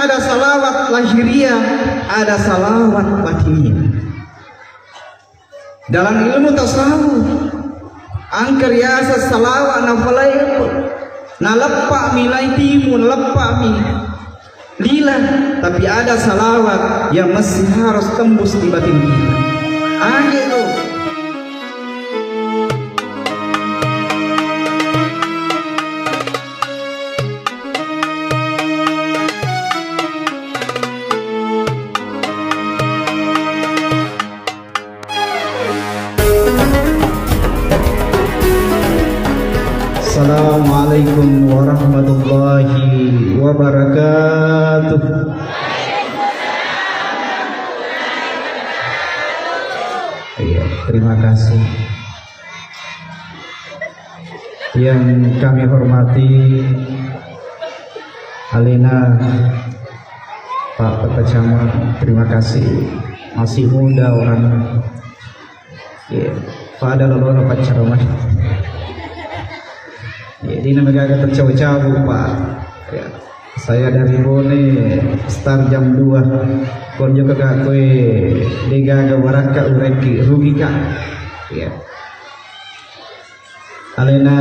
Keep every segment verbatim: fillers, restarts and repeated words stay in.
Ada salawat lahiriah, ada salawat batiniah. Dalam ilmu tasawuf, engka riaseng salawat nafalai, naleppa'mi lai timu, naleppa'mi lila, tapi ada salawat yang masih harus tembus di batin kita. Aja itu. Assalamualaikum warahmatullahi wabarakatuh. Iya, terima kasih. Yang kami hormati alena Pak Kota Camat, terima kasih. Masih muda orang. Iya, pada lolona paccaramai. Iya, dina magaga tercabu-cabu, Pak. Iya. Saya dari Bone, start jam dua. Konjo kagak kue, degaga barakka ureki, rugi, Kak. Iya. Alena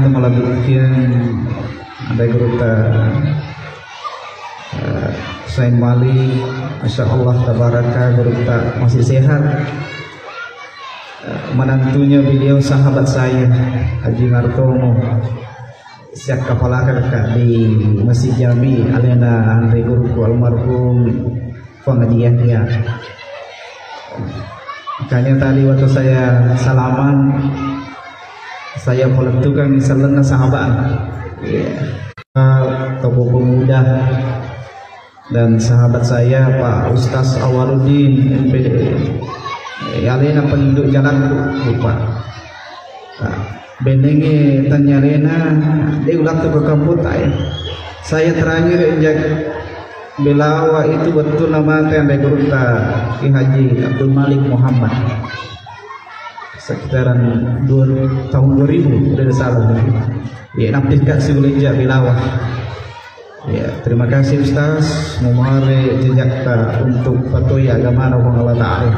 temalabukkiang ada gurutta, eh, Sain Mali, Masya Allah, tabaraka, gurutta masih sehat. Eh, menantunya beliau sahabat saya, Haji Martomo. Siakkapalakka di Masjid Jami, alena anre guruku almarhum Fang Haji Yahya. Makanya tadi waktu saya salaman, saya palettukang di salenna sahabat. Iya. Tokoh pemuda dan sahabat saya Pak Ustaz Awaluddin M P D. Eh, alena penduduk jalanku, lupa. Nah, bennengnge tanyalena, de ulattu ke kampung tai. Saya terakhir injak Belawa itu betul nama teh, ada gurutta Ki Haji Abdul Malik Muhammad. Sekitaran dua, tahun dua ribu, udah salah. Ya, nampikka si ulenja Belawa. Ya, terima kasih Ustaz, memare jejakta untuk patoi agamana Puang Allah Ta'ala.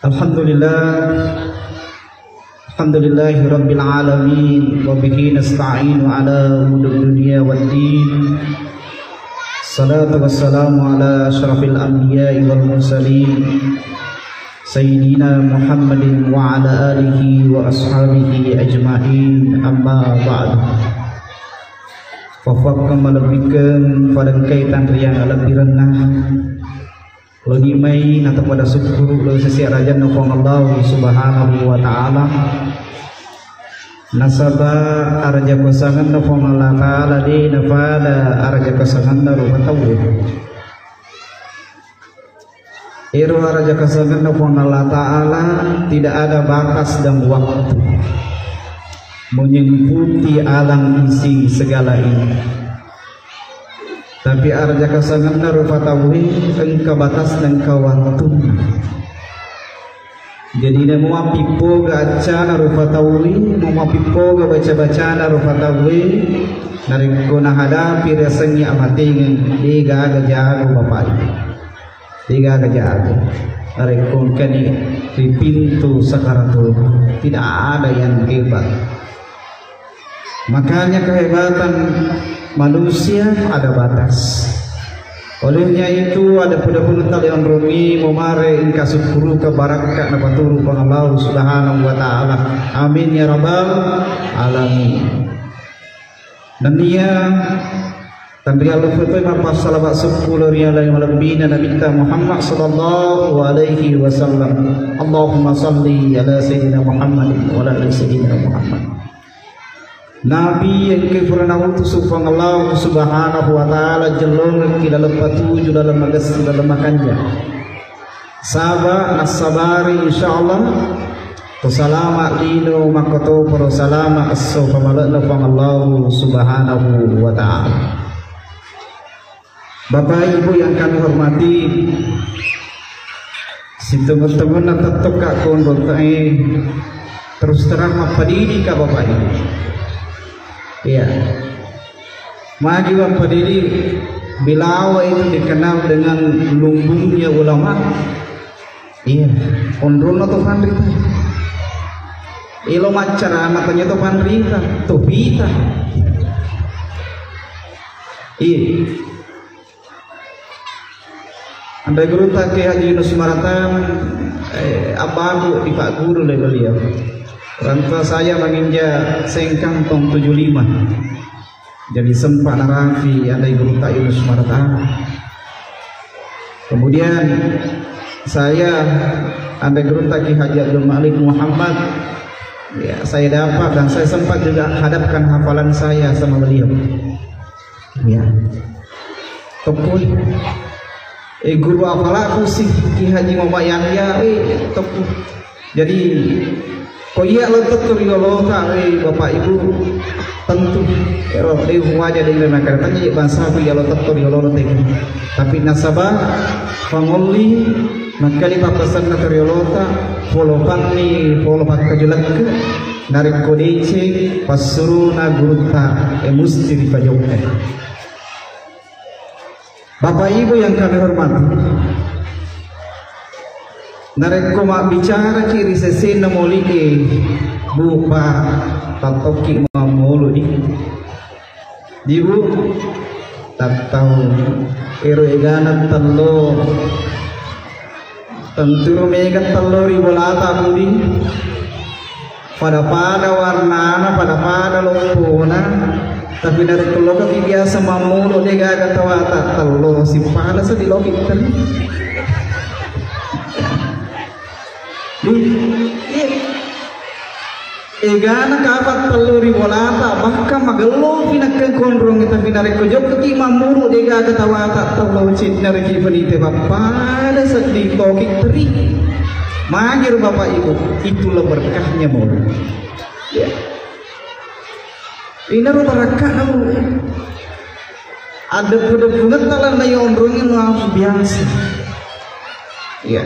Alhamdulillah. Alhamdulillahi rabbil alamin, wa bihi nasta'inu ala umuri dunya waddin. Salatu wassalamu ala asyrafil anbiya'i wal mursalin, Sayyidina Muhammadin wa ala alihi wa ashabihi ajma'in, amma ba'du. Fafakka malebbiken padengkai tanriang alebbirenna. Loni mai natapada sukkuru lo sesi arajanna Puang Allah Subhanahu wa Ta'ala. Nasaba araja kuasangenna Puang Allah Ta'ala de napada araja kuasangenna rupa tauwe. Ero araja kuasangenna Puang Allah Ta'ala tidak ada batas dan waktu. Menyeliputi alam isi segala ini. Tapi araja kuasangenna rupa tauwe engka batasna, engka wattunna. Jadi, namo mappippoga accana rupa tauwe, namo mappippoga baca-bacana rupa tauwe, narekko nahadapi riasengnge amatengeng, degaga jago bapai. Degaga jago. Narekko engkani ri pintu sakaratul maut, tidak ada yang hebat. Makanya kehebatan manusia ada batas. Olehnya itu, ada pada pun tali onrongi memare engka syukuru ke barakka napaturu Puang Allah Subhanahu wa Ta'ala. Amin ya rabbal alamin. Nennia tanriallo foto mappassalawat seppulo rialai malebbina Nabitta Muhammad sallallahu alaihi wasallam. Allahumma salli ala Sayyidina Muhammadin wa ala ali Sayyidina Muhammad. Nabi engka pura nautus Puang Allah Subhanahu wa Ta'ala, jellongekki laleng patuju, laleng magessi, laleng makanja. Saba nassabari, insyaallah, to salama lino makkotoparo salama esso pamale'na Puang Allah Subhanahu wa Ta'ala. Bapak Ibu yang kami hormati, sitengeng-tengenna tettokka konro tae, terus terang mappadidika Bapak Ibu. Iya. Magi Bapak Didi, Bilawa itu dikenal dengan lumbungnya ulama. Iya, onronna to panrita. Elo maccarama tanya to panrita, to pita. Iya. Anda guru tak Haji Yunus Maratam, eh, abbaku di Pak Guru le beliau. Orang tua saya menginjak Sengkang tahun tujuh lima. Jadi sempat narapi ada guru tak Yunus Maratam. Kemudian saya ada guru tak Haji Abdul Malik Muhammad. Ya, saya dapat dan saya sempat juga hadapkan hafalan saya sama beliau. Ya. Tepui. Eh, guru apalaku sih Ki Haji Muhammad Yahya, eh, tepui. Jadi, ko iya lo tetto riolota, eh, Bapak Ibu, tentu. Ero, deh, wajar deh, mereka tanya, eh, bangsa aku iya lo tetto riolota, eh. Tapi nasaba, pangolli, makanya papasanna riolota, polo panni, polo pakkajelekka, narekko deceng, passuruna gurutta, eh, musti ripajokka. Bapak Ibu yang kami hormati, narekko mabbicaraki ri sesena moli'e, Bu, Pa, tattokki mammolo di. Di, Bu, tattau ero egana tello. Tenturu mega tello ri bolata, Budi. Pada-pada warnana, pada-pada loppona. Tapi narekko lokoki biasa mammolo, de gaga tawata tello, sipada seddi loki teri. Di, iya. Egana kapang tello ri bolata, bahkan magello pi nakkeng konrong, tapi narekko jokkaki mammuru, de gaga tawata tello, cenna reki pelite pappada seddi toki teri. Magiro Bapak Ibu, itulah berkahnya maulud. Ya. Inaro barakkana maulud. Ada pada punget talan na yonrongnya luar biasa. Ya.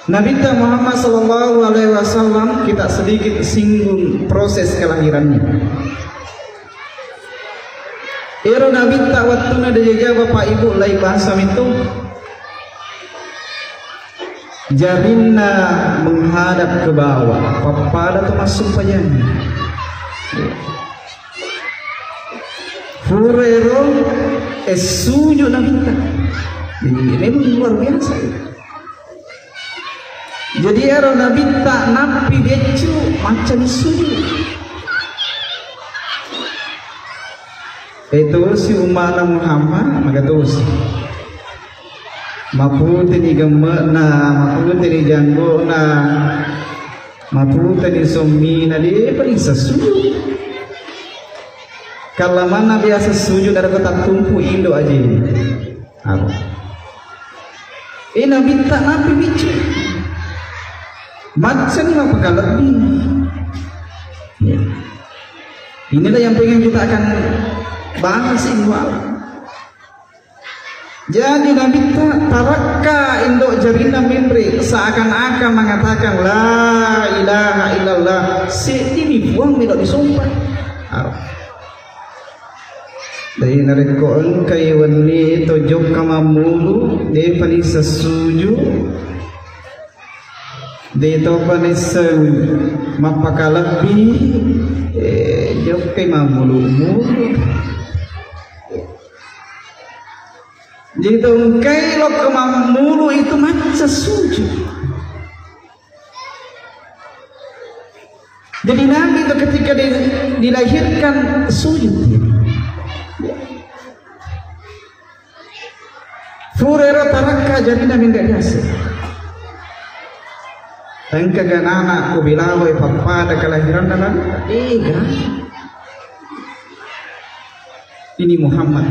Nabitta Muhammad sallallahu alaihi wasallam, kita sedikit singgung proses kelahirannya. Ero Nabitta wattuna dejaja Bapak Ibu lai bahasa mitu, jarinna menghadap ke bawah, pappada tu massumpajang. Pura ero, eh, sujud Nabitta. Jadi, memang luar biasa. Jadi ero Nabitta nappi beccu, maccani sujud. Etosi ummana Muhammad, magatosi. Maputeni gemme'na, maputeni janggo'na, maputeni sommina, depa risa sujud. Kallamanna biasa sujud, ada kota tumpu indo aja. Apa? Eh, Nabitta nappi biccu. Maccani mappakalebbi. Ya. Inilah yang pengen kita akan bahas ini, Wak. Jadi Nabitta tarakka indo jarinna menre seakan-akan mengatakan, "La ilaha illallah." Seddi mi Puang melo disompa. Arah. Jadi narekko engkai wenni to jokka mammulu, depa nisseng suju, de topa nisseng mappakalebbi, eh, jokkai mammulu-mulu. Jadi to engkai lokka mammulu itu macca suju. Jadi Nabi itu ketika di-, dilahirkan sujud. Furera tarakka jadi Nabi nggak biasa. Engka ganana ko bilawai pappada kelahiran Nabi. Ega. Ini Muhammad.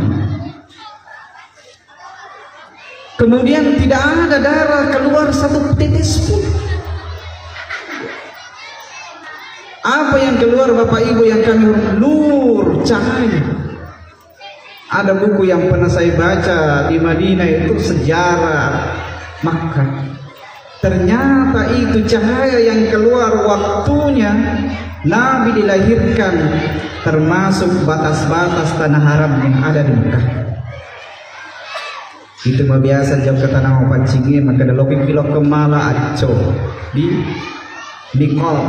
Kemudian tidak ada darah keluar satu tetes pun. Apa yang keluar, Bapak Ibu yang kami hormati? Nur, cahaya. Ada buku yang pernah saya baca di Madinah itu, sejarah Makkah. Ternyata itu cahaya yang keluar waktunya Nabi dilahirkan. termasuk batas-batas tanah haram yang ada di Mekah. Itu mabiasa jokka tanah mapaccingi, maka lokki lokka mala acco di Miqat,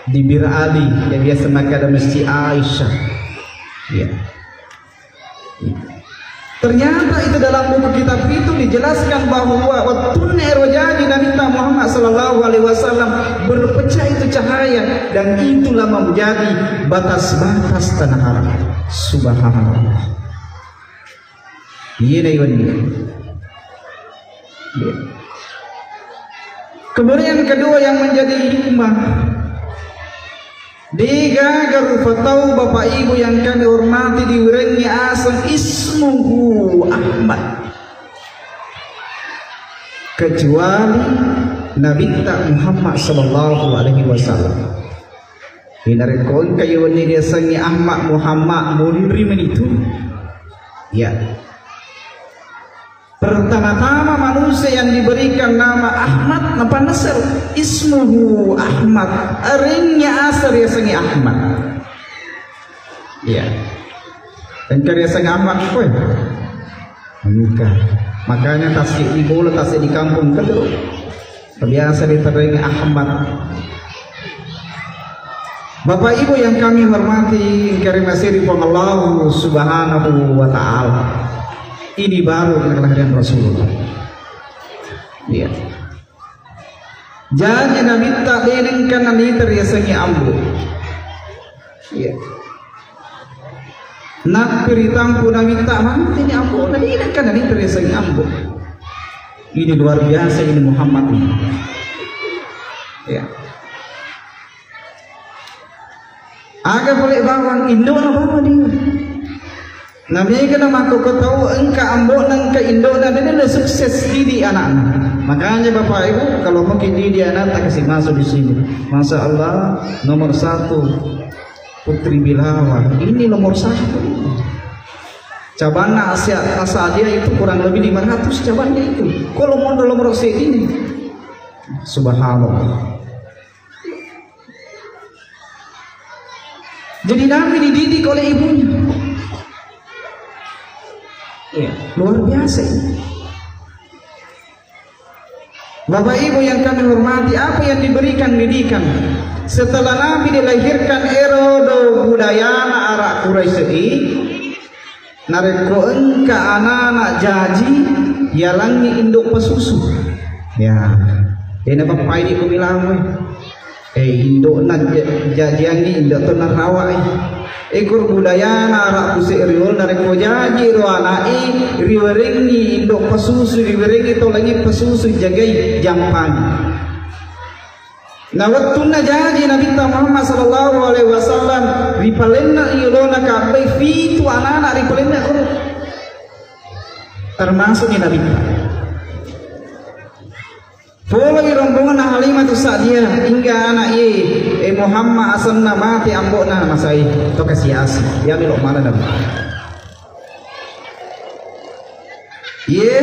di Bir Ali, yang biasa maka ada Masjid Aisyah. Ya. Ternyata itu dalam buku kitab itu dijelaskan bahwa wettunna ero jaji Nabi Muhammad sallallahu alaihi wasallam berpecah itu cahaya dan itulah menjadi batas-batas tanah haram. Subhanallah. Iya, dai, Wan. Iya. Kemudian kedua yang menjadi hikmah, degaga rupa tau Bapak Ibu yang kami hormati diwerengngi aseng ismuhu Ahmad, kecuali Nabitta Muhammad sallallahu alaihi wasallam. Inarekko engka iwenni riasengngi Ahmad Muhammad, munri menitu. Ya. Pertama-tama manusia yang diberikan nama Ahmad, napanessel ismuhu Ahmad. Arengngi aseng riasengngi Ahmad. Ya. Engka riaseng Ahmad koe? Engka. Makanya tasik di bola, tasik di kampung, kan? Biasa ditereng Ahmad. Bapak Ibu yang kami hormati, karimasi ri Puang Allah Subhanahu wa Ta'ala. Ini baru kelahiran Rasulullah. Iya. Jaji Nabitta denengkan nanita riasengngi ambo. Iya. Nappi ritampu Nabitta manteni ambo, na denengkan nanita riasengngi ambo. Ini luar biasa ini Muhammad ini. Ya. Aga pole bawang, indo'na bawang dia. Na mega na makkokko tau engka ambo'na, engka indo'na, de' na sukses didik anakna. Makanya Bapak Ibu, kalau mungkin didik anakta kasih masuk di sini. Masya Allah, nomor satu, Putri Bilawa. Ini nomor satu. Cabanna Asia, Asadia itu kurang lebih lima ratus cabannya itu. Kalau mau nomor satu ini. Subhanallah. Jadi Nabi dididik oleh ibunya. Iya, luar biasa ini. Bapak Ibu yang kami hormati, apa yang diberikan didikan? Setelah Nabi dilahirkan, ero do budayana ara Quraisy, narekko engka anana jaji, yalangngi indo pasusu. Ya, dena bappai di kubilang. Eh, indo'na ja-, jajiangngi indo to narawai. Ekor budayana ara kuse riol, narekko jaji ro ana'e, riwerengngi indo pasusu, riwerengngi tolengngi pasusu, jagai jampang. Na wettunna jaji Nabitta Muhammad sallallahu alaihi wasallam, ripalenna yolona kabbai, fitu anana ripalenna koro. Termasukni Nabitta. Poloi rombonganna Halimatu Sa'diyah, ingga ana' iye, e Muhammad asenna, mate ambo'na, masai to kasi-asi. Iya melo mala Nabi. Iye,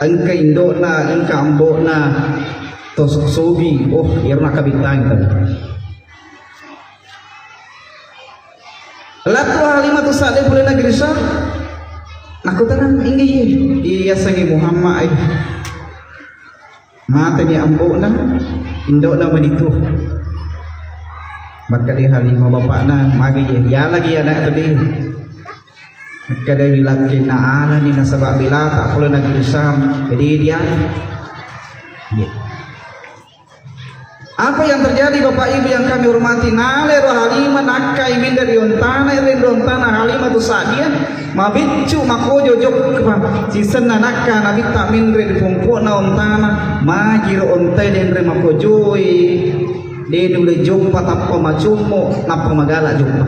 engka indo'na, engka ambo'na, to sobi, oh, iyaro nakkabittang tadi. Lettu Halimatu Sa'diyah pole nagiri Syam. Makkutanang, "Inggih, iye, iyasengnge Muhammad, ai." Mateni ambo'na, indo'na manitu. Makkeda Halimah bapa'na, "Magi, iye, iya lagi anak tadi." Makkeda, "Wilakkina alani nasaba bilata pole nagiri Syam." Jadi dia, iya. Apa yang terjadi, Bapak Ibu yang kami hormati? Nalero Halimah nakkai menre ri ontana, ri ontana Halimatu Sa'diyah, mabiccu makojo joppa. Sisenna nakka Nabitta menre ri pompo'na ontana, majiro ontae denre makojoe, de nulle joppa tappa macommo, nappa magala joppa.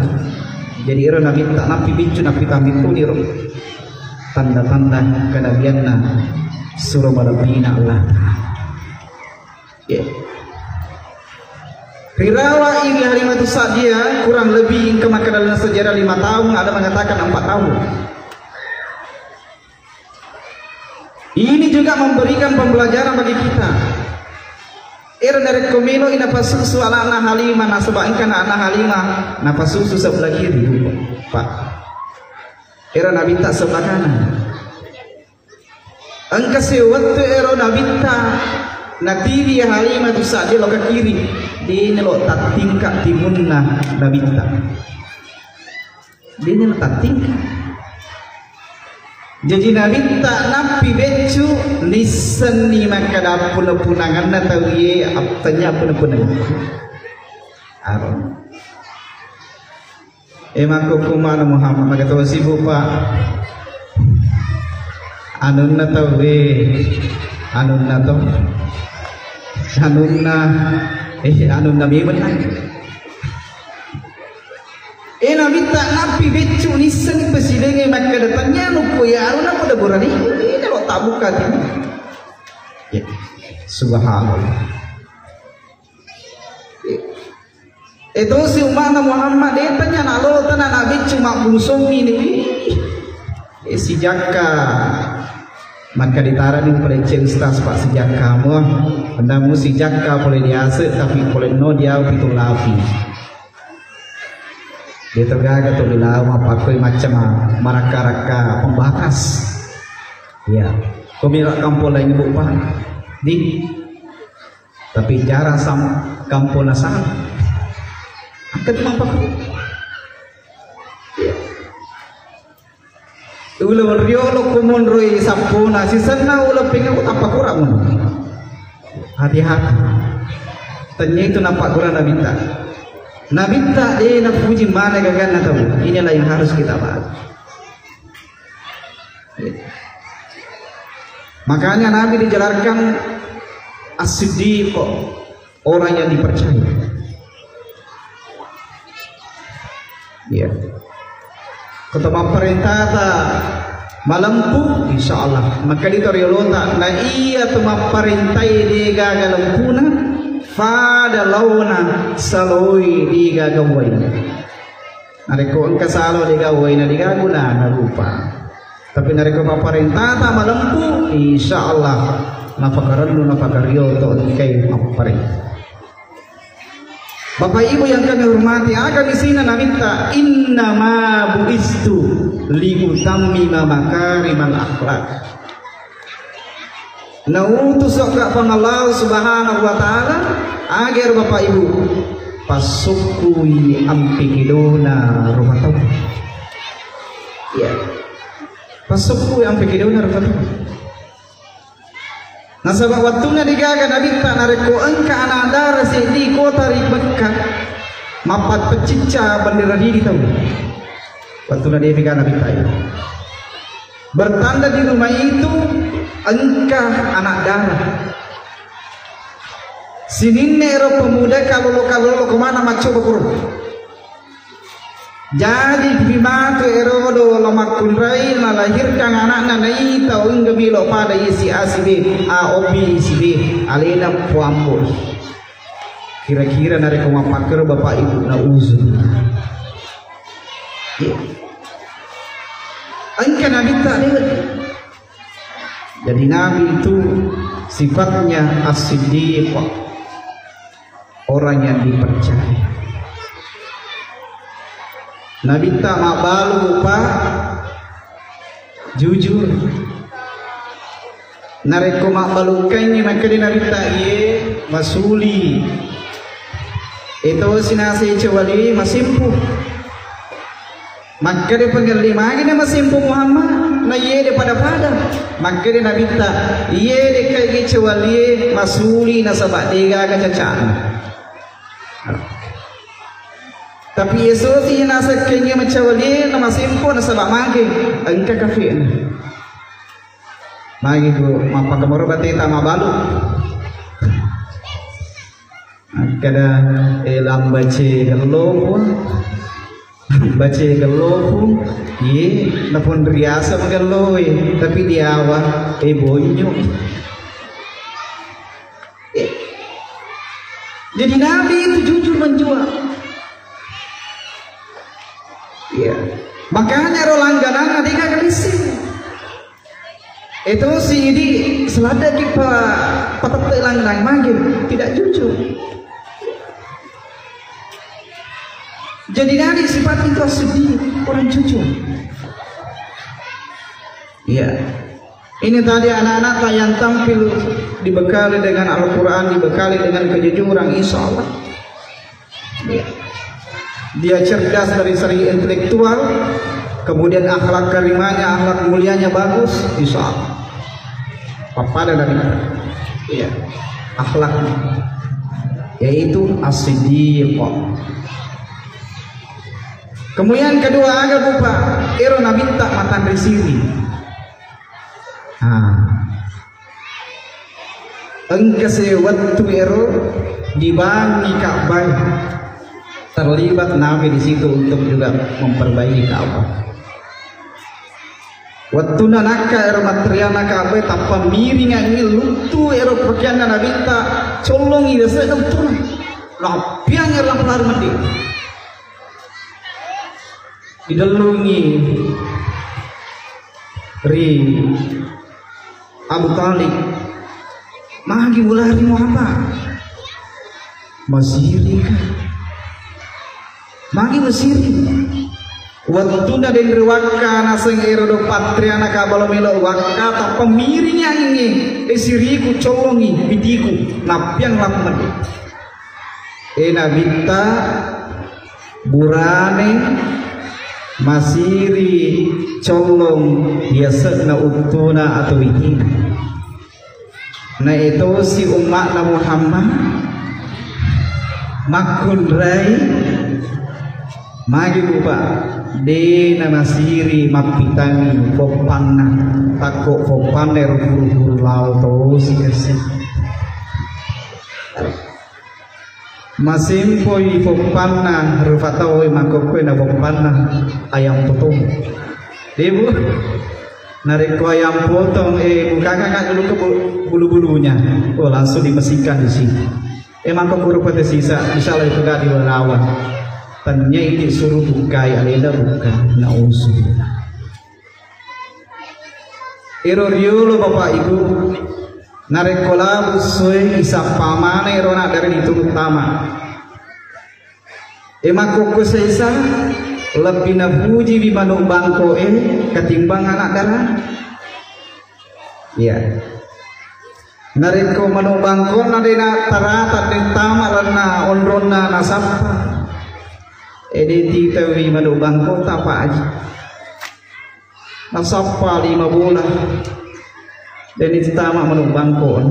Jadi ero Nabitta nappi biccu, nappi tambittuni ro. Tanda-tanda kenabianna suro malebbina Allah Ta'ala. Ya. Rirawai ri Halimatu Sa'diyah kurang lebih engka makkeda dalam sejarah lima tahun, ada mengatakan empat tahun. Ini juga memberikan pembelajaran bagi kita. Ero narekko meloi napasusu ana'na Halimah, nasaba engka ana'na Halimah napasusu sebelah kiri, Pak. Ero Nabitta sebelah kanan. Engka sewettu ero Nabitta natiwi Halimah tu sadde lo ke kiri, de nelo tattingka timunna Nabitta. De nelo tattingka. Jaji Nabitta nappi beccu, nissenni makkada puna-punanganna tauwe, aptanya puna-punang. Aro. E, makkukkung maneng Muhammad, maga to sibuk, Pak. Anunna tauwe, anunna to. Anunna, eh, anunna memang. E, Nabitta nappi beccu, nissenni pasidengnge makkada, tanya nukku ya aruna pada burani, ini lo tabuka tini. Ya, subhanallah. E, tosi umma'na Muhammad, de tanya na lo tana na beccu mabbusommi ni. E, sijakka maka ditara ni pole ce ustaz, Pak, sijakka mo. Pendamu sijakka pole diase, tapi pole no dia pitu lapi. Dia tergaga tu bila mappakoi macam marakka-rakka pembakas. Ya, komira kampung lain, Bu, Pak. Di Tapi jarang sam-, kampona sama. Angka tu mappakku. Iya. Uleng riolo kumonroi sappona, sisenna uleng pengen tappa kurang. Hati-hati. Tanya itu nampak kurang Nabitta. Nabitta, eh, napuji mana gaganna tahu. Inilah yang harus kita bahas. Makanya Nabi digelarkan As-Siddiq, orang yang dipercaya. Iya. Kota mapparentata malempu, insya Allah. Maka di toriolota, na iya tu mapparentai degaga lempuna, fada launa saloi degaga waina. Narekko engka salo degaga waina, degaga gunana rupa. Tapi narekko papparentata malempu, insya Allah napakarellu, napakario to engkai mapparenta. Bapak Ibu yang kami hormati, aga misina Nabitta, "Innama buistu liutammima makarimal akhlak." Nautusokka Puang Allah Subhanahu wa Ta'ala, agar Bapak Ibu, passukkui ampe kedona rupa tau. Ya. Passukkui ampe kedona rupa tau. Nasaba wettunna degaga Nabitta, narekko engka anak dara seddi kota ri Mekkah, mappaccicca bendera didi tau. Wettunna degaga Nabitta. Bertanda di rumah itu engka anak dara. Sininna ero pemuda kalolo-kalolo kemana maccoba kuro. Jadi pi matu ero do lo makkunrai, melahirkan anakna, naita engka melo pada isi A si B, A O B si B, alena puambo. Kira-kira narekko mappakkero Bapak Ibu, nauzu. Engka Nabitta lewat. Jadi Nabi itu sifatnya as-siddiq, orang yang dipercaya. Nabitta mabbalu, Pak, jujur. Narekko mabbalukkengngi, makkeda Nabitta, iye masuli. Etosi naseng cewaliwe masimpu. Makkeda pengelli, magi na masimpu Muhammad, na iye de pada-pada. Makkeda Nabitta, iye de kai cewaliwe masuli nasaba degaga cacana. Tapi esosi naseng kengnge macewaliwe na masimpu nasaba mage engka kafe'na. Magi ku mappakamoro bateta mabalu. Makkeda, eh, lambace gelloku, lambace gelloku, ye, napun riasa magelloe, tapi diawa, eh, bonyo. Eh. Jadi Nabi itu jujur menjual. Iya. Makanya ro langgananna degaga lissing. Itu si idi seladaki pa patette langlang mage, tidak jujur. Jadi nani sifat itu sedih, orang jujur. Iya. Ini tadi anak-anak yang tampil dibekali dengan Al-Quran, dibekali dengan kejujuran, insya Allah. Iya. Dia cerdas dari segi intelektual, kemudian akhlak karimahnya, akhlak mulianya bagus, insya Allah. Apa ada dari? Iya. Akhlaknya. Yaitu as-siddiq. Kemudian kedua aga bupa, ero nabitta matanre siri. Ah. Engka sewettu ero dibangi Ka'bah. Terlibat Nabi di situ untuk juga memperbaiki Ka'bah. Wettunna nakka ero materialna Ka'bah, tappa miringangngi luttu ero pakeanna Nabitta, collongi biasa uttuna. Lappiang ero lampu laru meddi. Didellungi ri Abu Thalib. Magi mulari Muhammad? Masiri ka. Magi masiri? Wettunna denre wakka naseng ero do patriana kabalo melo wakka tappa miringi angingnge, e siriku collongi bitiku, nappiang lampu medde. E nabitta burane masiri collong yase'na uttuna atau witina. Naetosi umma'na Muhammad makkunrai magi bupa de namasiri mappitangi poppanna, takko poppanna ero guru-guru lao tosi kasi. Masempoi poppanna, rupa tauwe makkokkoe na poppanna ayam potong. Ibu, narekko ayam potong, eh, bukakan dulu ke bu-, bulu-bulunya. Oh, langsung dibersihkan di sini. Eh, makkokko rupa tesisa, insya Allah itu gak dilawan. Tanya ini suruh bukai, alena buka. Nauzubillah. Ero riolo Bapak Ibu, narekko labu soe isappa maneng ero anak dara ditunu tama. E makkokko saisa lebbi napujiwi manuk bangko e katimbang anak dara. Iya. Narekko manuk bangkona de natarata de tama lalenna onronna nasappa. E de titawi manuk bangko tapa aji. Nasappa lima bola. Deni tama manuk bangko.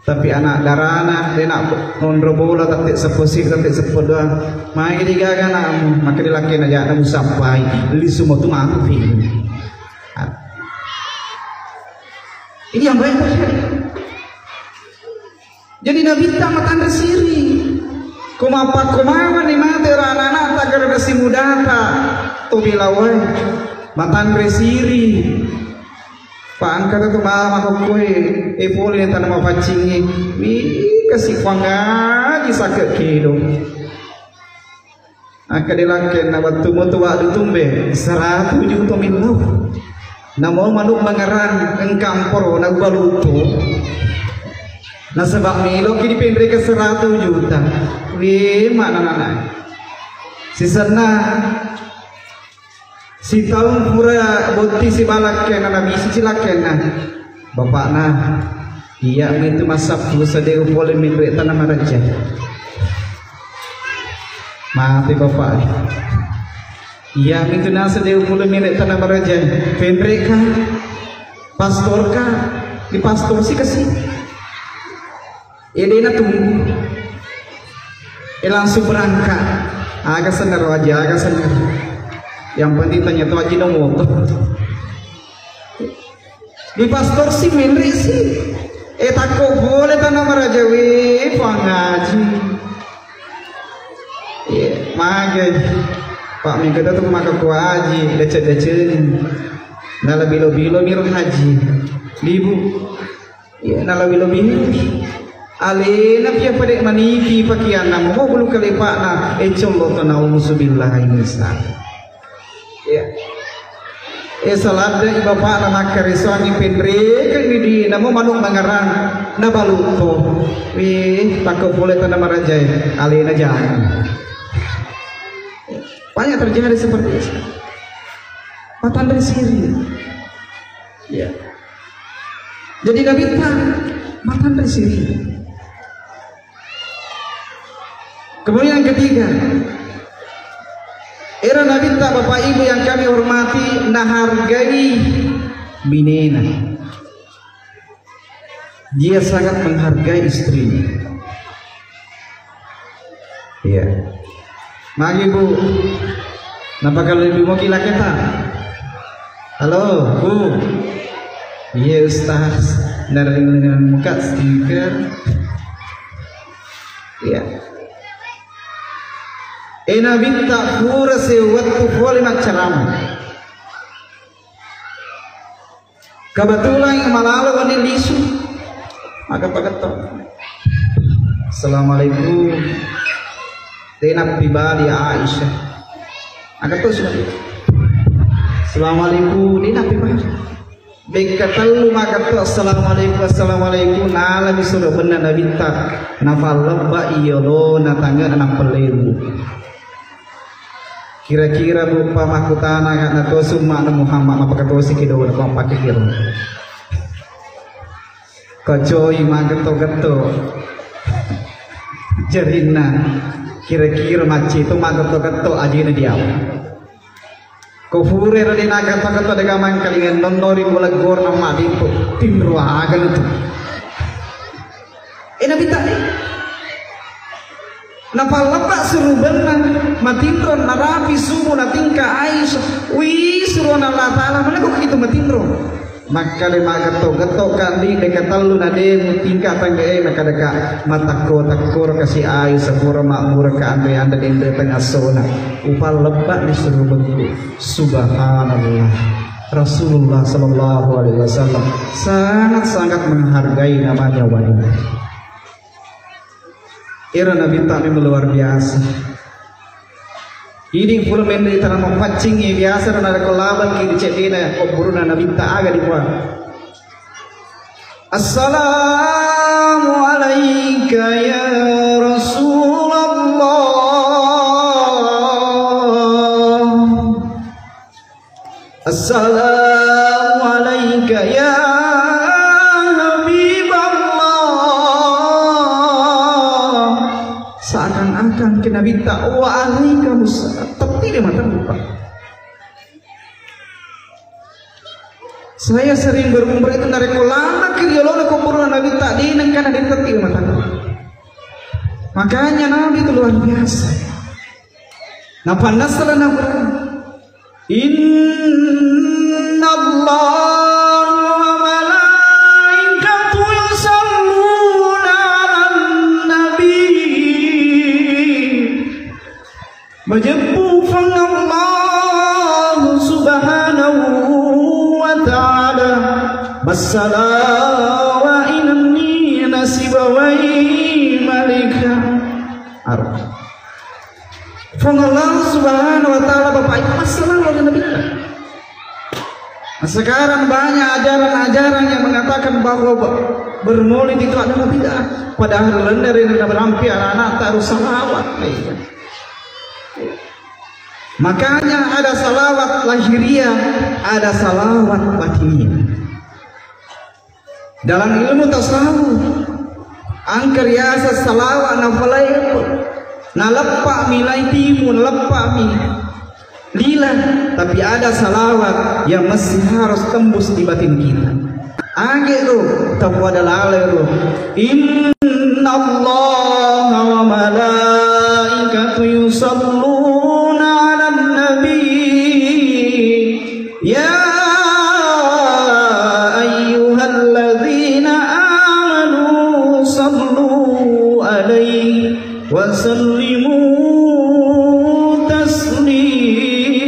Tapi anak darana, dena nonro bola, tapi seppo si, tapi seppo dua. Mai digaga anakmu, maka dilakena aja, namu sappai. Lisu mo tu mati. Ini yang baik. Jadi nabitta matanre siri. Ko mappakko mawani mate ro anak-anakta gare nasimudata to belawae matanre siri. Pa engka tu mama kokkoe e pole tana mapaccingi. Wi kasi pangaji sake kedo. Akkeda lakkenna, wettu moto waddu tumbe, seratu juta millau. Namo manuk mangerang engka amporo na ubalutu. Nasaba meloki dipenreka seratu juta. We, mana nana. Sisenna sitaung pura botti sibalakkenna, nabisi cilakkenna. Bapakna, iya mitu massappu sedeu pole menre tana maraja. Mati bapak. Iya mitu nasa deu pole menre tana maraja. Penreka, pastorka, di pastor si kasi. Edena tunggu. E langsung berangkat. Aga senero aja, aga senero. Yang penting tanya tu aji nomor. Di pastor si menre si. E takko pole tana maraja we pangaji. Iya, mage. Pak mingkata tu maka kuaji, dece-dece. Nala bilo-bilo miro haji. Libu. Iya, nala bilo-bilo. Alena pia pada maniki pakianna, mau bulu kalepakna, e collo to nauzubillah ini sa. Iya. Eh, saladde'i bapa'na makkaresoangngi penrekengngi di namo manuk mangerang nabalutto. Wih, takko pole tana marajae, alena jangan. Banyak terjadi seperti itu. Matanre siri. Ya. Jadi Nabitta matanre siri. Kemudian yang ketiga, era Nabitta, Bapak Ibu yang kami hormati, nahargai binena. Dia sangat menghargai istrinya. Iya. Magi, Bu. Napaka lebih moki laketa? Halo, Bu. Iya, Ustaz. Dari muka stiker. Iya. Eh, Nabitta pura sewwettu pole maccarama. Kebetulan yang malalo wani lisu. Magetto-getto. Assalamualaikum. Tena pibali Aisyah. Magetto sudah. Assalamualaikum. Tena pibali. Bekka tellu magetto. Assalamualaikum. Assalamualaikum. Nala mi suro benna Nabitta. Nafallebba iyolo natange nampelleru. Kira-kira, Bu, pa makkutana ka na to summa'na Muhammad, mapakatosi ki dona, pa pakkiro. Kacoi magetto-getto jarinna. Kira-kira macce to magetto-getto ajena diawa. Ko fure ro dena gatto-gatto de gamang kalingen nonnori bola gor na madimpo. Tinro aga tu. Eh, Nabitta, eh. Napallebba surubenna, matinro narapi sumu natingka Aisyah. Wi, surona Allah Ta'ala, mana kok itu matinro? Makkada magetto-getto kandi deka tellu na de mutingka tangga e, makkada ka matakko-takko kasi Aisyah, pura makmur ka ande-ande dende tengah sona. Upallebba di surubengku. Subhanallah. Rasulullah sallallahu alaihi wasallam sangat-sangat menghargai namanya wanita. Era Nabitta memang luar biasa. Ini pura mende tanah mapaccing biasa dan ada kolaban ki di cedena kuburna Nabitta aga di buah. Assalamu alaika ya Rasulullah. Assalamu alaika ya Habiballah. Seakan-akan ke Nabitta, wa alaikamussalam. Tapi dia mata lupa. Saya sering berumrah itu dari kolana kiri lolo kuburan Nabitta, dia nengkana dia tapi mata. Makanya Nabi itu luar biasa. Napa nasala Nabi? Innallaha wa malaikatahu yusalluna 'alan nabi. Majeppu Puang Allah Subhanahu wa Ta'ala, massalawa inenni nasibawai malaika. Ar- Puang Allah Subhanahu wa Ta'ala, Bapak Ibu, massalawa ri Nabitta. Nah, sekarang banyak ajaran-ajaran yang mengatakan bahwa be-, bermaulid itu adalah bid'ah. Padahal lenne ri na berampi anak-anak taruh salawat. Makanya ada salawat lahiriah, ada salawat batiniah. Dalam ilmu tasawuf, engka riaseng salawat nafalai, naleppa'mi lai timu, naleppa'mi lila, tapi ada salawat yang masih harus tembus di batin kita. Age ro, tapuada laleng ro. Innallaha wa malaikatahu yusalluna 'alan nabi. Ya ayyuhalladzina amanu sallu alaihi wa sallimu taslima.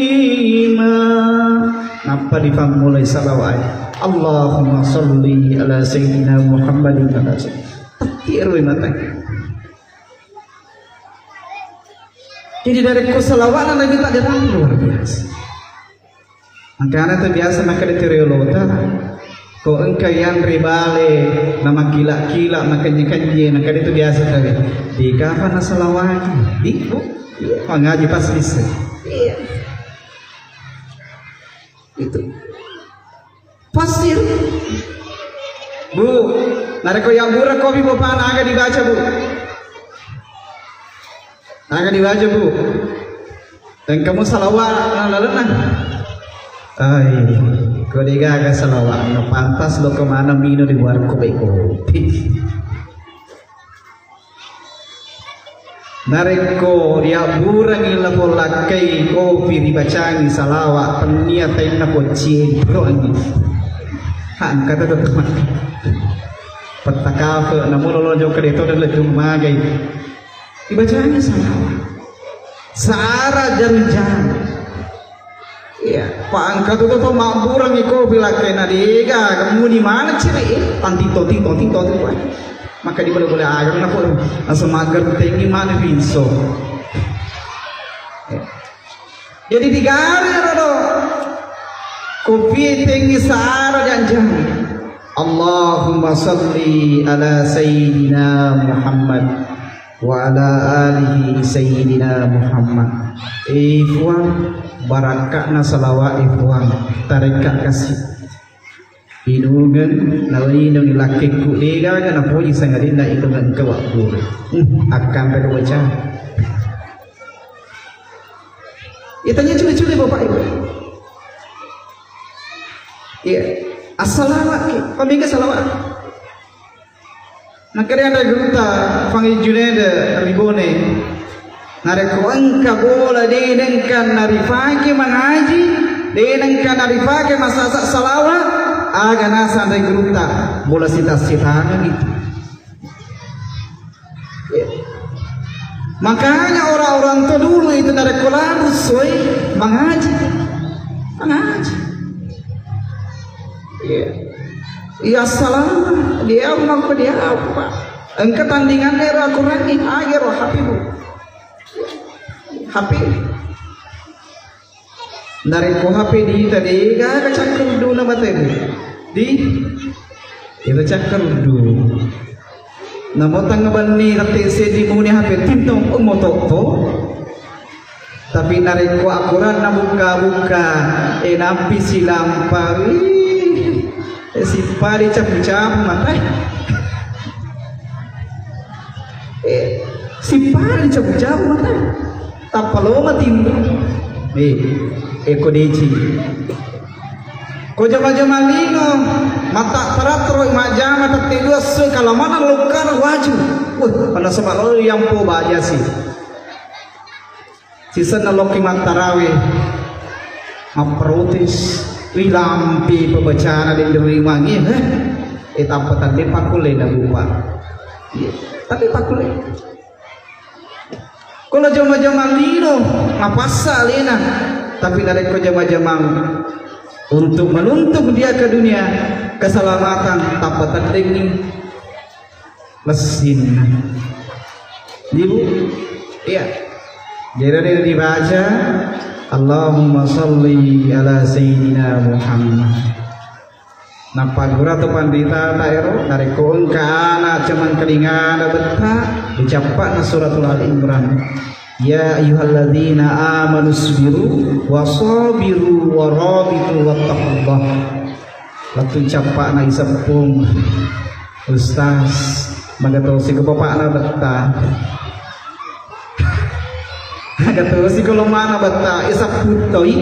Nappa dipammulai salawat. Allahumma salli ala sayyidina Muhammadin wa ala sallim. Tatti ero mata. Jadi dari ko salawatna Nabitta luar biasa. Makanya tu biasa makkeda tu riolota, ko engka yanre bale na makkila-kila, makennye-kennye, makkeda tu biasa tawe. Dikapa na salawati? Di, Bu, iya, mangaji pas bisa. Iya. Itu. Pasir. Bu, narekko yabbura kopi bapana aga dibaca, Bu? Aga dibaca, Bu? Engka mo salawat na lalenna. Ai, ko degaga salawat, no pantas lo kemana mino di warung kopi kopi. Narekko riabburangi lapong lakkai kopi ribacangi salawat, tennia tainna poccieng doangi. Hangka tata teman. Pettakafe, namu lolo jokka deto dan letung magai. Dibacangi salawat. Sara jam-jam. Iya, pa engka tu to mabbureng iko bilakkaina dega, muni mana ciri, tantito, tito, tito, tito. Maka di bola-bola agar na ko, langsung mager tengi mana pinso. Iya. Jadi digare ro do. Kopi tengi sara janjang. Allahumma salli ala sayyidina Muhammad wa ala alihi sayyidina Muhammad. Eh, Puang, barakka'na salawat, eh, Puang, tarekka kasi. Inungeng, nainung lakkekku, degaga napoji sangadinna inungeng kewabbu. Hmm, akan tak baca. Itanya culi-culi Bapak Ibu. Iya. Assalawat ki, pamingka salawat. Nakkeda anre gurutta Fangijunede ri Bone, narekko engka bola de nengka narifake mangaji, de nengka narifake masasa salawat, aga nasang anre gurutta, bola sita-sitana gitu. Makanya orang-orang tua dulu itu narekko lalu soi mangaji, mangaji. Iya. Iya, salam. Dia mau ke dia apa? Engka tandingan ero aku rangi, agero H P bu. H P. Narekko H P di ita de gaga cakkeruddu na batemu. Di ita cakkeruddu. Namo tang banni tette seddi muni H P tintong, oh, moto to. Tapi narekko akoranna bukka-bukka, eh, nampi silampa, wih, eh, sippada capu-capu mata. Eh, sippada capu-capu mata. Tappa lo matinro. Eh, eko deci. Ko jama-jama lino, mata terattero majjama tette dua sui kalamana lokkara waju. Wah, pada sebab lo yang po baja sih. Sisenna lokki mattarawe, mapprotes, wi lampi pabacana den rimangi, eh, eh, tappa tadde pakkulle na bupa. Iya, tapi pakkulle. Kalau jama-jama lino, mapassa alena, tapi narekko jama-jama untuk menuntung dia ke dunia, keselamatan, tappa taddengi. Messinna. Ibu? Iya. Jadi ada dibaca, Allahumma salli ala sayyidina Muhammad. Nappa gura tu pandita ta ero, narekko engka ana cemangkelingana betta, dicappa'na suratul Ali Imran. Ya ayyuhalladzina amanu sbiru wa sabiru wa rabitu wattaqullah. Lettu cappa'na iseppung. Ustaz, magatosi ko bapakna betta. Magatosi ko lomana betta, iseppung toi.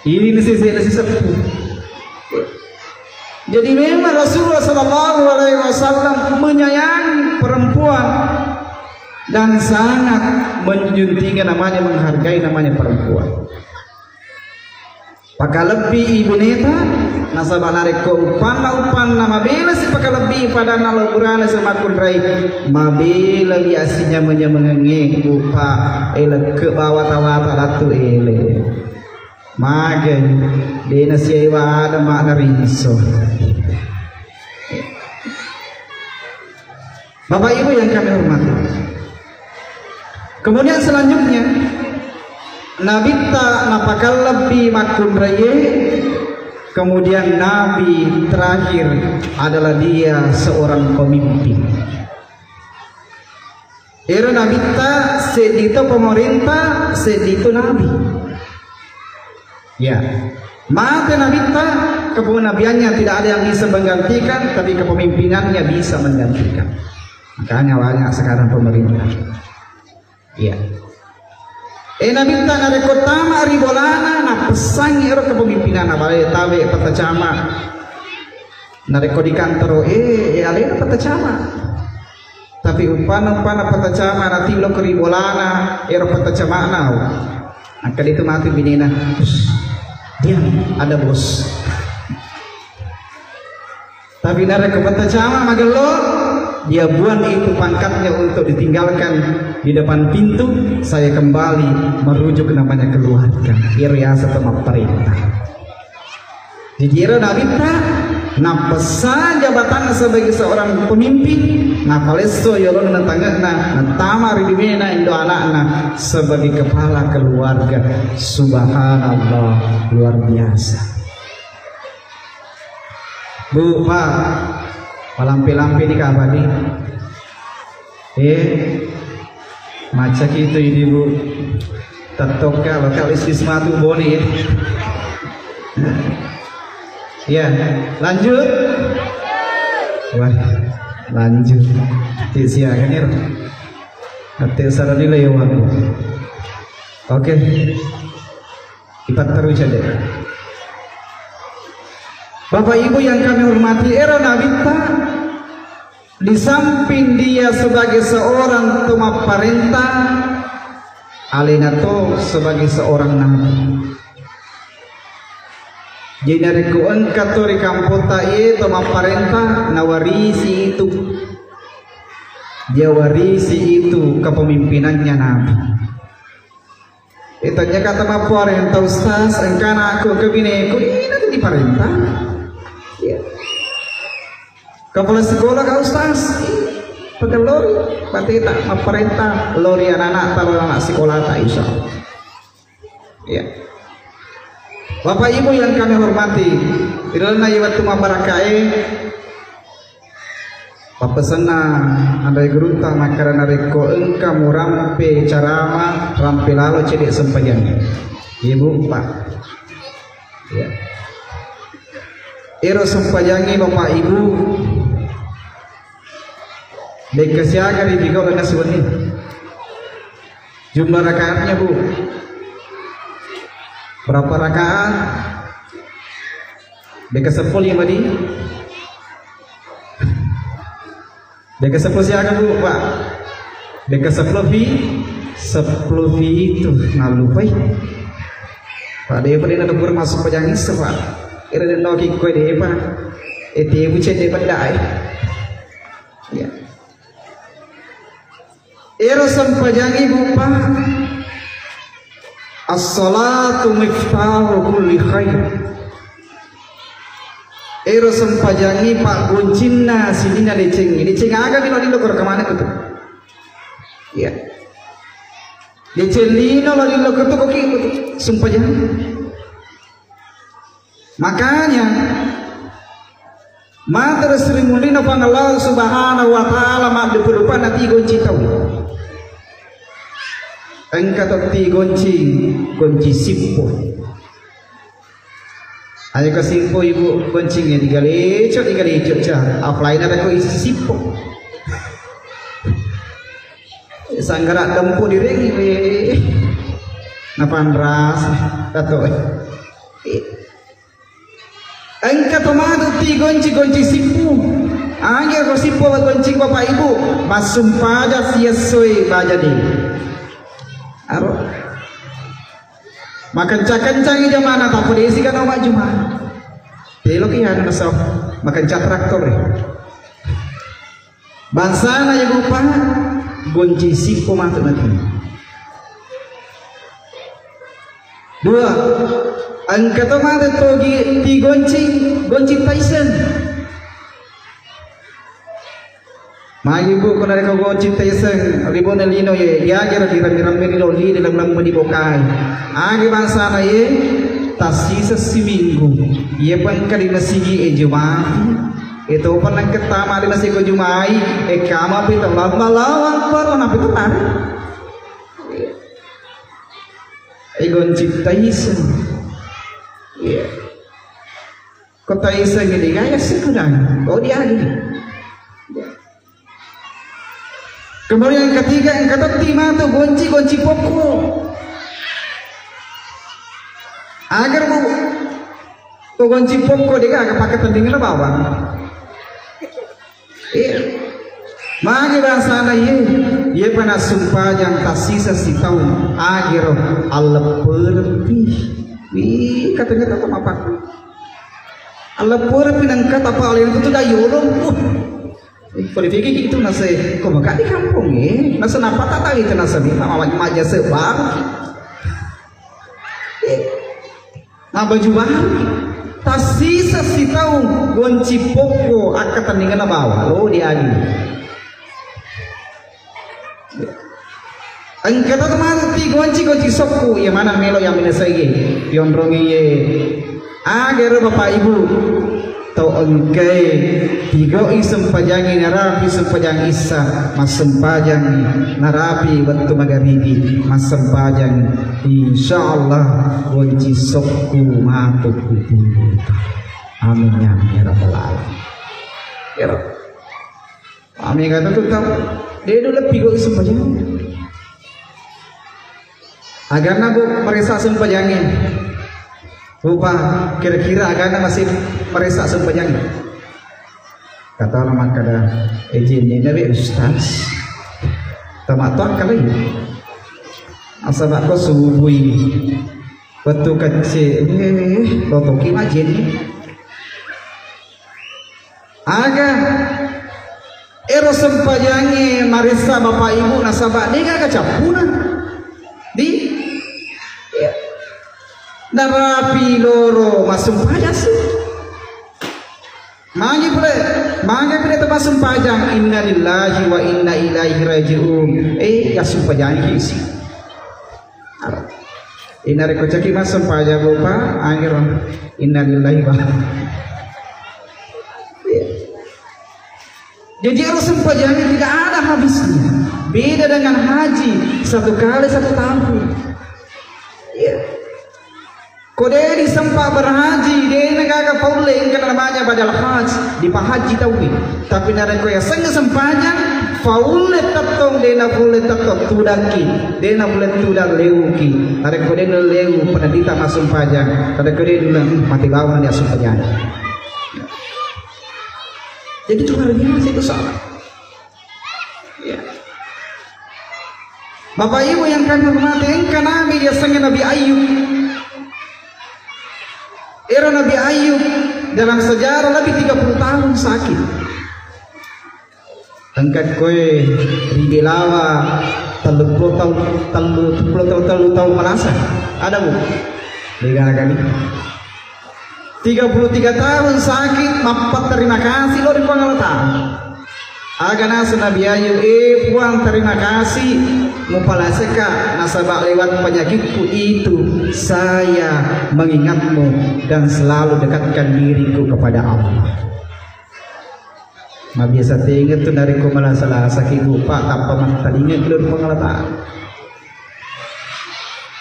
Ini ni sisi, ni siseppu. Jadi memang Rasulullah Shallallahu Alaihi Wasallam menyayangi perempuan dan sangat menjunjung tinggi namanya, menghargai namanya perempuan. Pakalebbi ibuneta, nasaba narekko uppanna, uppanna mabela si pakalebbi padanna lao burana si makkunrai, mabela wi assinyameng-nyamengengnge upa elekke bawata-wata lattu ele. Magai, dena siaiwa ada makna rinso. Bapak Ibu yang kami hormati. Kemudian selanjutnya, Nabitta napakallebbi makkunraie, kemudian Nabi terakhir adalah dia seorang pemimpin. Ero Nabitta seddi to pemerintah, seddi to nabi. Ya. Mate Nabitta, kepemimpinan Nabinya tidak ada yang bisa menggantikan, tapi kepemimpinannya bisa menggantikan. Makanya banyak sekarang pemerintah. Iya. Eh, Nabitta narekko tama ri bolana, napessangi ero kepemimpinanna, bale tabe patacama. Narekko di kantoro, eh, eh, alena patacama. Tapi umpana-umpana patacama, natillo ri bolana, ero patacamana. Maka itu mati binena. Diam, ada bos. Tapi narekko patacama magello, dia buang itu pangkatnya untuk ditinggalkan di depan pintu, saya kembali merujuk namanya keluarga. Iro yaseng to mapparenta. Jadi ero Nabitta, napessa jabatanna sebagai seorang pemimpin, napalesso yolona tangekna, natama ri dimena indo anakna sebagai kepala keluarga. Subhanallah, luar biasa. Bu, Pak, malampe-lampe ni kapan ni? Eh, macaki itu ini, Bu. Tattoka lo kalau istis matu boni. Ya, lanjut. Wah, lanjut. Ti siaga ni. Ate sarani lewat. Oke. Ipat terus aja. Bapak Ibu yang kami hormati, ero Nabitta, di samping dia sebagai seorang to mapparenta, alena to sebagai seorang nabi. Jadi narekko engka to ri kampotta iye to mapparenta, nawarisi itu. Dia warisi itu kepemimpinannya nabi. Eh, tanya kata mapparenta, Ustaz, engkana aku ke bineku, ini nanti diparenta. Ya. Kepala sekolah kau, Ustaz? Pakai lori, berarti tak mapparenta lori anak-anak, kalau anak sekolah tak, insya Allah. Ya. Bapak Ibu yang kami hormati, di dalam iwattu mabarakae, Pappesenna anre gurutta makkeda, narekko engka murampe carama, rampe lalo cedde sempajang. Ibu, Pak. Ya. Ero sempajangi Bapak Ibu, dekka siaga ri tiga belas wenni. Jumlah rakaatnya, Bu. Berapa rakaat? Dekka seppulo lima di? Dekka seppulo siaga, Bu, Pak? Dekka seppulo fi? Seppulo fi itu. Nallupai. Pak, depa dena debur masuk pajang isse, Pak. Kira den noki koe depa. Eh, tebu cedde bedda, eh. Ya. Ero sempajangi, Bu, Pak. As-salatu miftahu kulli khair. Ero sempajangi, Pak, goncinna sininna deceng. Deceng aga mi lo lillo koro kemana kutu? Iya. Deceng lino lo lillo kutu koki kutu. Sempajangi. Makanya, mata sering mulino Puang Allah Subhanahu wa Ta'ala maddupa-dupa na tigonci tau. Engka to tigonci, gonci sippo. Ayo ke sippo, Ibu, goncinge digaleco, digaleco, ca. Apalagi ada ko isi sippo. Sanggara dempu direngi, we. Napanras, dato. Engka to matu ti gonci-gonci sippu. Angge ko sippu gonci Bapak Ibu, massumpaja siessoi baja di. Aro. Makenca-kencang jamana, tapi desi kan omak juma. Telo ki anu so, makenca traktor. Bangsana ya, Pak, gonci sippo matu nanti. Dua, engka to matu togi ti gonci, gonci Tyson. Magi, Bu, ko narekko gonci taiseng ri bone lino ye, yagero diremme-remme ri loli, dilemme-lemme dibokai. Agi bangsana ye, tassiseng siminggu. Ye pengka di masigi e Jumai. Itu pernah ketama di masigi Jumai, e kama pita lama lawan baru napi tu lari. E gonci taiseng. Iya. Ko taiseng ini gaya sekurang. Oh, dia lagi. Kemudian yang ketiga, engka tetti matu gonci-gonci pokko. Agar bu, ko gonci pokko dega aga pakai tendingna bawang. Iya. Magi bangsana ye, ye pernah sumpajang tassiseng sitaung, agero allepperepi. Wih, katanya kata mapak. Allepperepi nengka tapa oleh itu tuh dayolong. Uh. Ko dipikir itu nase, ko maka di kampung e, nase napa tata itu nase ni, mama maja sebang. Eh, nah, baju baru. Tassiseng sitaung gonci pokko akka tandingan bawa lo di adi. Engka to mati gonci-gonci sokku, iya mana melo yang minasai ye, pionrongi ye. Agero Bapak Ibu, to engkai tigoi sempajangi narapi sempajang issa, massempajang narapi wettu magaribi, massempajang, insyaallah gonci sokku matu kutu. Amin ya rabbal alamin. Ya Rabb. Mega tu tau. De' dulu pi go sempajang. Agana bu maressa sempajangnge. Rupa kira-kira agana masih maressa sempajangnge. Kata orang makkada, "Ejin ni nabi ustaz." Tamat tu akal lagi. Asal nak kau subui. Betul kecil. Eh, lo toki majin. Aga ero sempajangnge maressa Bapak Ibu nasaba de'gaga cappuna. Di iya. Narapi loro massempajang si. Magi pule, magi pule tempat sempajang, innalillahi wa inna ilaihi raji'un. Eh, ya sempajangngi si. Inna rekko caki massempajang lupa, angiro. Innalillahi wa. Jadi ero sempajangnya tidak ada habisnya. Beda dengan haji, satu kali satu tahun. Iya. Ko de' disempa berhaji, de' nagaga paulle engka namanya badal haji, dipahaji tauwi. Tapi narekko yasengnge sempajang, faulle tettong, de' nafaulle tettong tudakki, de' nafaulle tudang leuki. Narekko de' nalewu penderita massempajang, narekko de' nalewu mate bawang dia sempajang. Jadi itu luar biasa itu salah. Ya. Bapak Ibu yang kami hormati, engka nabi diasengnge Nabi Ayub. Era Nabi Ayub dalam sejarah lebih tiga puluh tahun sakit. Engka koe ri Belawa telluppulo taung, telluppulo taung, tellu taung malasa. Ada, Bu? De'gaga ni. Tiga puluh tiga tahun sakit, mappaterima kasih lo ri Puang Allah Ta'ala. Aga naseng Nabi Ayub, "Eh Puang, terima kasih, mupalaseka nasaba lewat penyakitku itu saya mengingatmu dan selalu dekatkan diriku kepada Allah." Mabiasa tenga tu narekko malasa-lasa ki lupa tappa mattalinga ki lo ri Puang Allah Ta'ala.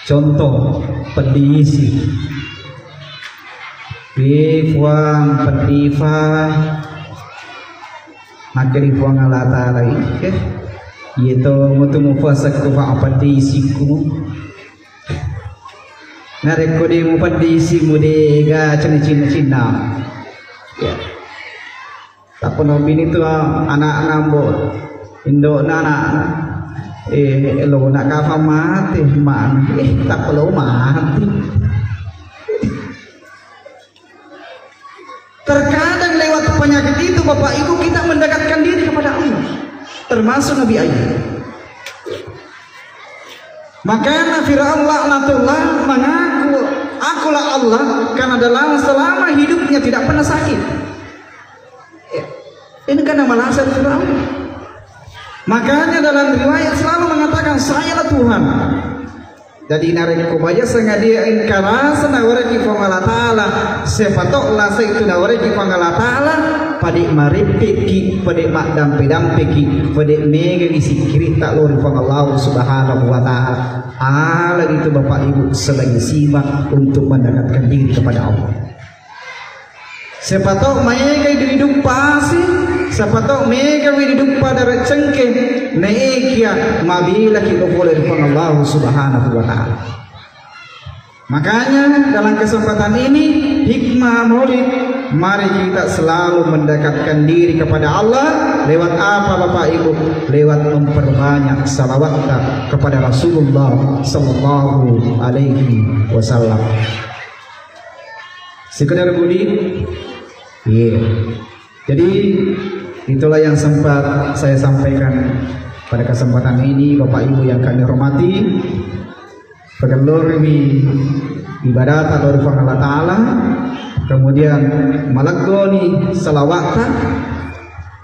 Contoh, peddi isi. Eh Puang, peddi fa. Makkeda Puang Allah Ta'ala, "Ih, eh, iya to mutu mupasekku fa peddi isikku." Narekko de' mupeddi isimu de'ga cinna-cinna. Ya. Tappa no bini tu, ah, anak-anak ambo, indo na anak-anak. Eh, lo nak kafa mati, man. Eh, tak perlu mati. Terkadang lewat penyakit itu, Bapak Ibu, kita mendekatkan diri kepada Allah. Termasuk Nabi Ayub. Makanya Firaun laknatullah mengaku, "Akulah Allah," karena dalam selama hidupnya tidak pernah sakit. Ya. Ini karena malasa Firaun. Makanya dalam riwayat selalu mengatakan, "Sayalah Tuhan." Jadi narekko baja sengaja engka rasa nawaraki Puang Allah Ta'ala, siapa tahu rasa itu nawaraki Puang Allah Ta'ala, pada mareppeki, pada maddampe-dampeki, pada mega sikkiritta lao ri Puang Allah Subhanahu wa Ta'ala. Ala itu Bapak Ibu sebagai sebab untuk mendekatkan diri kepada Allah. Siapa tahu mega diduppa asing, siapa tahu mega diduppa dare cengke, naekia mabelaki pole ri Puang Allah Subhanahu wa Ta'ala. Makanya dalam kesempatan ini hikmah maulid, mari kita selalu mendekatkan diri kepada Allah lewat apa Bapak Ibu? Lewat memperbanyak salawatta kepada Rasulullah sallallahu alaihi wasallam. Sekedar budi, iya. Jadi itulah yang sempat saya sampaikan pada kesempatan ini, Bapak Ibu yang kami hormati. Pagellorimi ibadah dari Puang Allah Ta'ala, kemudian maleggoni salawatta,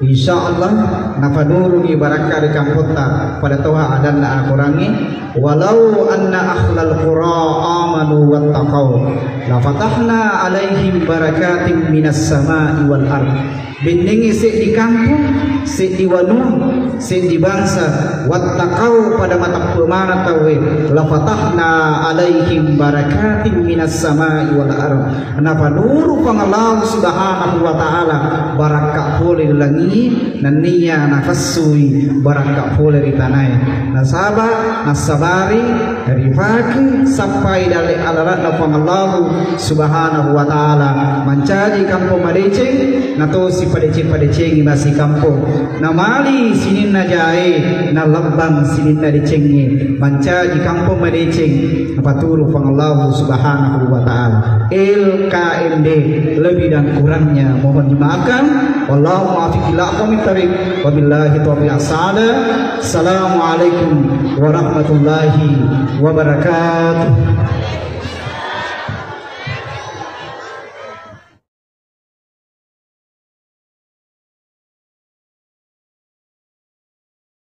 insya Allah napanurungi barakka ri kampotta pada toha adanna akurangi. Walau anna ahlal qura amanu wattaqau lafatahna alaihim barakatim minas sama'i wal ard. Bennengngi seddi kampong, seddi wanua, seddi bangsa, wattaqau, pada mateppe maneng tauwe, lafatahna alaihim barakatim minas sama'i wal ard. Napanuru Puang Allah Subhanahu wa Ta'ala barakka pole ri langi, nenniya nafessui barakka pole ri tanae. Nasaba nassabari ripake sappai dalle alala'na Puang Allah Subhanahu wa Ta'ala, mancaji kampong madeceng, natosi padeceng-padecengi masi kampong. Namali sininna jae, nalebbang sininna decengnge, mancaji kampong madeceng, napaturu Puang Allah Subhanahu wa Ta'ala. L K M D, lebih dan kurangnya mohon dimaafkan. Wallahu muwaffiq ila aqwamit thariq. Wabillahi taufiq. Assalamualaikum warahmatullahi wabarakatuh.